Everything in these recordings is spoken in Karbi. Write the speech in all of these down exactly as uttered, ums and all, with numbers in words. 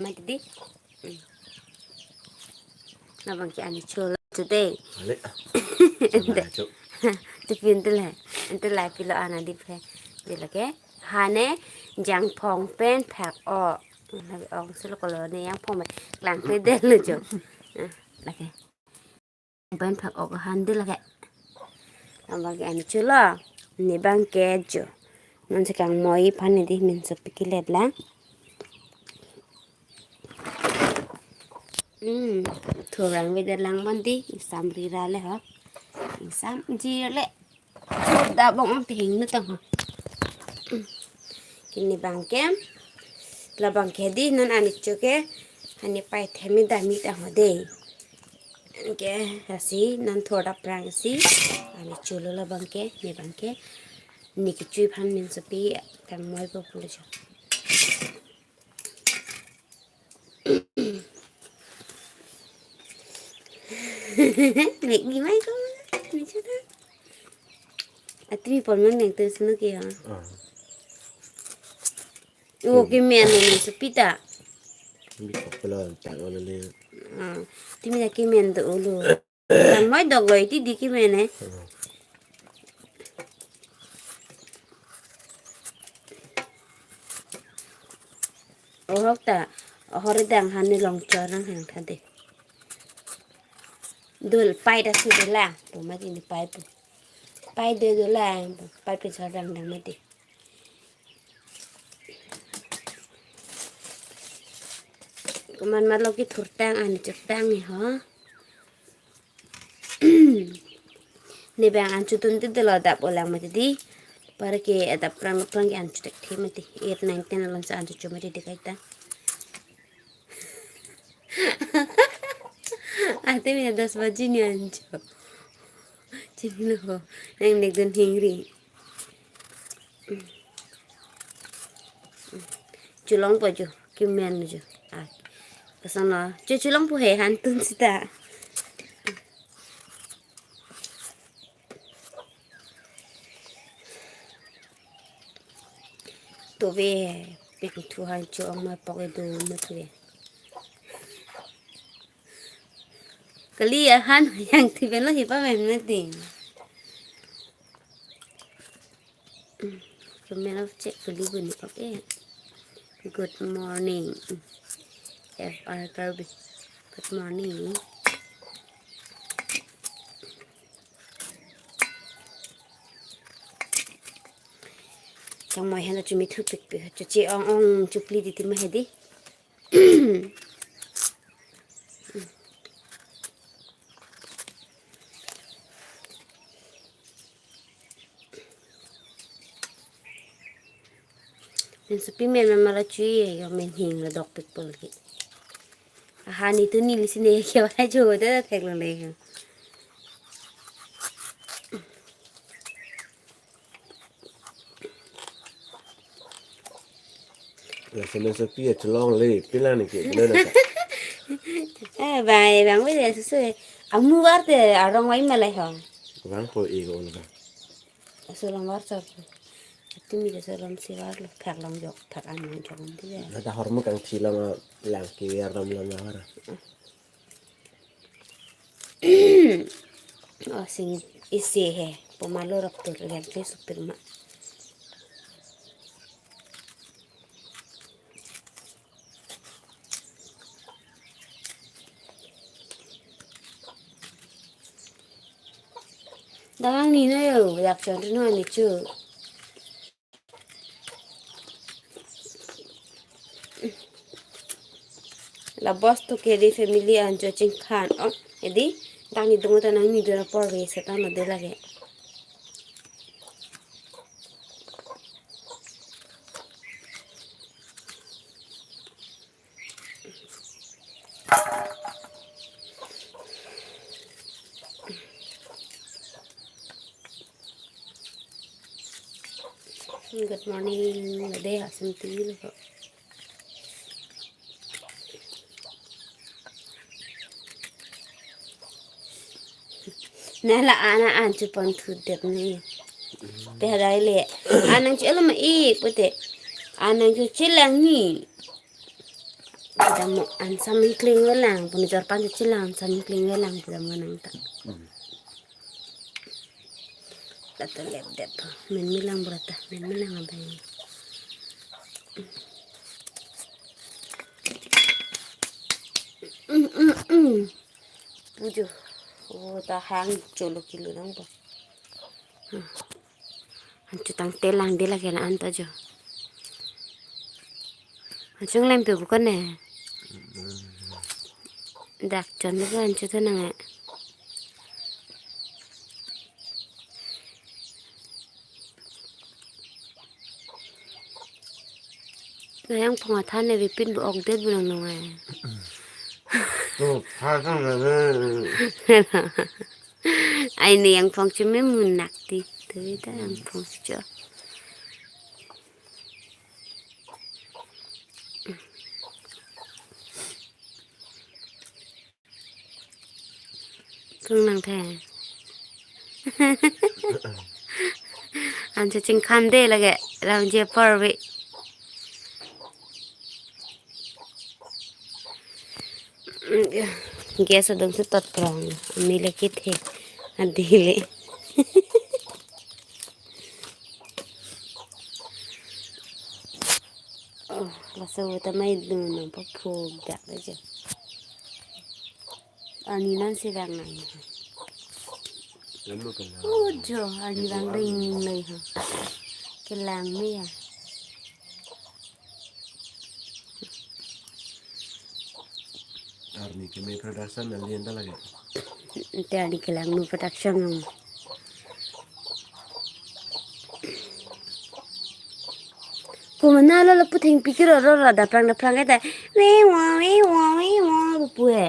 Mati di. Hmm. Labang ke ani cholo today. Ale. Ente. Sama aja. Tipin tu le. Ente lai pilo ana di phe. Di lake. Hane jangphong pen phak-o. Lake ong silo kolo ne jangphong me. Klang pe de lo jo. Ah, lake. Pen phak-ok ahan di lake. Labang ke ani cholo. Ne bang ke jo. Non si kangmoi aphan ne di minso piki let lang. Hmm, thurang beda lang bon di. Ingsam rira le ho. Ingsam ji le. Thur da bong ang pihing nu tang ho. Hmm. Ke ne bang ke. Labang ke di non ani cho ke. Hani pai themi dami tang ho de. Ke lasi non thur dap rang si. Ani cholo labang ke, ne bang ke. Ne kechui aphan minso pi kangmoi po pulo jo. Mek ni mai ko. Ni chuta. Atimi pon mang neng tu sunu ke ya. Ah. Oh, kemen ni minso pi ta. Bi kok pela tak wala le. Ah, timi na kemen tu ulu. Kangmoi dok lo iti di kemen eh. Hmm. Oh, hok ta. Hore dang hani long chor nang hang tha de. Dul pai ta su de la. Pu mati ne pai pu. Pai de dul la. Pai pen chor dang dang mati. Komat ma lo kethur tang ani chok tang ni ho. Ne bang an chotun te dolo dap olang mati di. Para ke adap prang prang ke an chotek the mati. Eight, nine, ten along sa an chocho mati di kaita. Ate mina dos baji ni ancho. Chini lo ho. Nang nek dun hingri. Cholong po jo, kemen jo. Ah, koson lo. Cho cholong po he han tun sita. To ve pik thu han cho ong ma pok edu ma thu ve. Kali ahan yang thi pen lo hi pa men na ting. Camera check kali bun ni. Okay. Good morning. F R Karbi. Good morning. Chang mai hena chumi thu pik pik. Chuchi ong ong chupli di ti ma hedi. Minso pi men mala chui yo men hing lo dok pik pul ki. Aha ni tu ni lisi ne ke wa jo de thek lo le. Lasi minso pi ya cholong le, pila ni ke, bela na. Eh, bang, bang, bang, susu. Amu war te, arong wai malai ho. Bang po e ko na. Aso long war chok. Tumi ke so long si war lo, phak long jok, phak an long jok, nanti ya. Nata hormu kang thi long, lang ki war long long war. Oh, sing isi he. Pemalo rok tur, yang ke supir ma. Dang ni no yo, yak chon no ni chu. La boss to ke di family an cho chingkhan. Oh, edi, dang ni dungo ta nang ni dura por ve setan lo de lage. Good morning, lade asim ti lo. Nala ana an chupon thu det ni. Pe hadai le. Anang chu elo ma ik pute. Anang chu chilang ni. Mo ansam ingkling avelang, puni jorpan chilang ansam ingkling avelang pu dam nang ta. Hmm. Lata lep dep, men milang berata, men milang abai. Mm, mm, mm. Pujo. Oh, ta hang cholo kilo nang ba. Hmm. Anchot tangte lang de lake na anta jo. Anchot lem pe bukan ne. Dak chon le anchot nang e. Nang yang phong athan ne vipin bu ok det bu nang nang e. Tu, tha tang le. Ai ne yang phong cheme munak ti. Tu ta yang phong cho. Kung nang the. Anchot chingkhan de lake, ram je parve. Gas adung si tot prong, ami le kithe, adile. Oh, laso ta mai dun nang pa phuk dak aja. Arni nang si vang nang. Lalu kelang. Oh, jo, arni vang ring nang ha. Kelang me ya. Arni keme production na lien ta lake. Ante arni kelang nu production nang. Kumana lo lapu thengpi kiro ro ro daprang daprang kata. We wa, we wa, we wa, lapu e.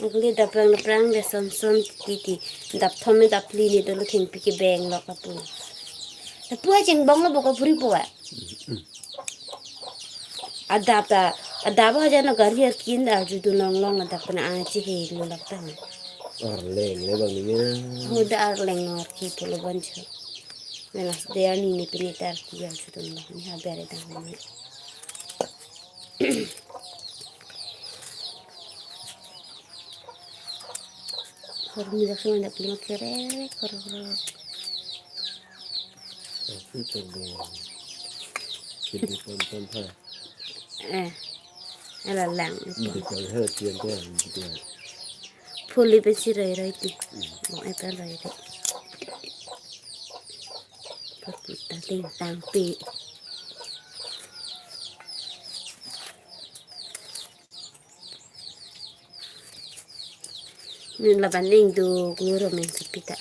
Agli daprang daprang de son son titi. Dap thom me dap phli ni dolo thengpi kebeng lok apu. Lapu acheng bong lo bok apuri po a. Adap ta, adap aja na gari arkin da arju dun long long adap na achi he lo lak ta. Arleng le bang ni ya. Ho da arleng arki pulo bancho. Melas de ani ni pini ta arki arju dun long ni ha bere da ho. Hormi dak suma dak lima kere koro koro. Aku coba. Kiri pon pon ha. Eh, ala lang. Ini kalau ha tiang tu ha, gitu ha. Phuli pensi roi roi ti. Hmm. Mo ai pen roi roi. Pakuta ting tang pi. Ning laban ning do guru men sepi ta.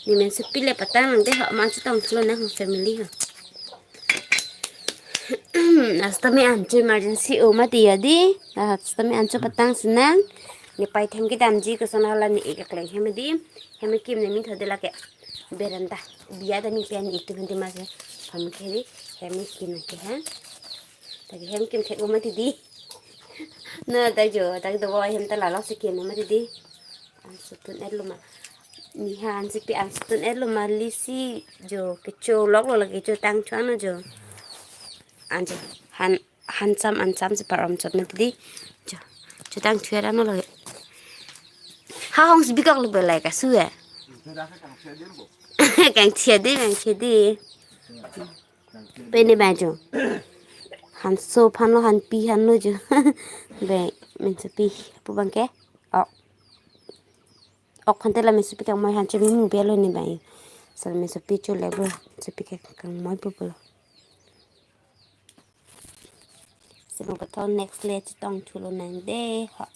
Ni men sepi le patang nang de ho ma chetong chlo nang family ho. Asta me ancho emergency o mati ya di. Asta me ancho patang senang. Ni pai them kedamji koson hala ni ekakleng hem di. Hem kim ne min thode lake. Berenda. Biya da ni pen itu henti mas ya. Pam khe di. Hem kim ke ha. Tagi hem kim thek o mati di. Na ta jo, tagi do boy hem ta lalo si kim o mati di. Ansutun et lo ma. Ni ha ansi pi ansutun et lo ma lisi jo kecho lok lo lake cho tang chuan no jo. Anjo han hansam ansam si parom chot mati di. Jo. Cho tang chuan ano lake. Ha hong si bikok lo belai ka su e. Kang chia di, kang chia di. Pene ba jo. Hanso phan lo hanpi han lo jo. Be men sepi pu bang ke. Ok. Ok phan te la men sepi kang moi han che mi mu be lo ni ba. Sal men sepi cho le bro. Sepi ke kang moi pu pu lo. Sino ka thon next le chetong thu lo nang de. Ha.